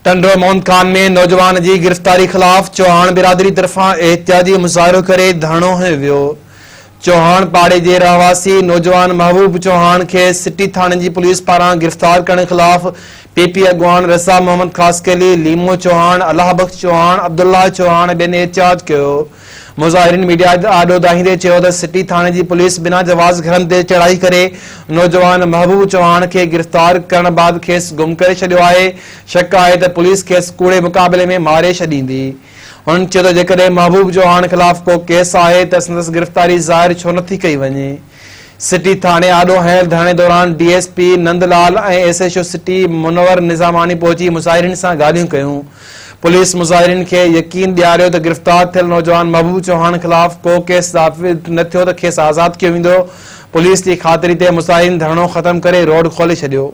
ٽنڊو محمد خان ۾ نوجوان جي گرفتاري خلاف چوهاڻ برادري طرفان احتجاجي مظاهرو ڪري ڌرڻو هنيو ويو. چوهاڻ پاڙي جي رهواسي نوجوان محبوب چوهاڻ کي سٽي ٿاڻي جي پوليس پاران گرفتار ڪرڻ خلاف پي پي اڳواڻ رضا محمد خاصخيلي، ليمو چوهاڻ، الله بخش چوهاڻ، عبدالله چوهاڻ ۽ ٻين احتجاج ڪيو. مظاهرين ميڊيا آڏو دانهيندي چيو ته سٽي ٿاڻي جي پوليس بنا جواز گهرن تي چڙهائي ڪري نوجوان محبوب چوهاڻ کي گرفتار ڪرڻ بعد کيس گم ڪري ڇڏيو آهي، شڪ آهي ته پوليس کيس ڪوڙي مقابلي ۾ ماري ڇڏيندي. هنن چيو ته جيڪڏهن محبوب چوهاڻ خلاف ڪو ڪيس آهي ته سندس گرفتاري ظاهر ڇو نٿي ڪئي وڃي. سٽي ٿاڻي آڏو هنيل ڌرڻي دوران D S P Nand Lal ۽ S H O city Munawar Nizamani پهچي مظاهرين سان ڳالهيون ڪيون. پوليس مظاهرين کي يقين ڏياريو ته گرفتار ٿيل نوجوان محبوب چوهاڻ خلاف ڪو ڪيس ثابت نه ٿيو ته کيس آزاد ڪيو ويندو. پوليس جي خاطري تي مظاهرين ڌرڻو ختم ڪري روڊ کولي ڇڏيو.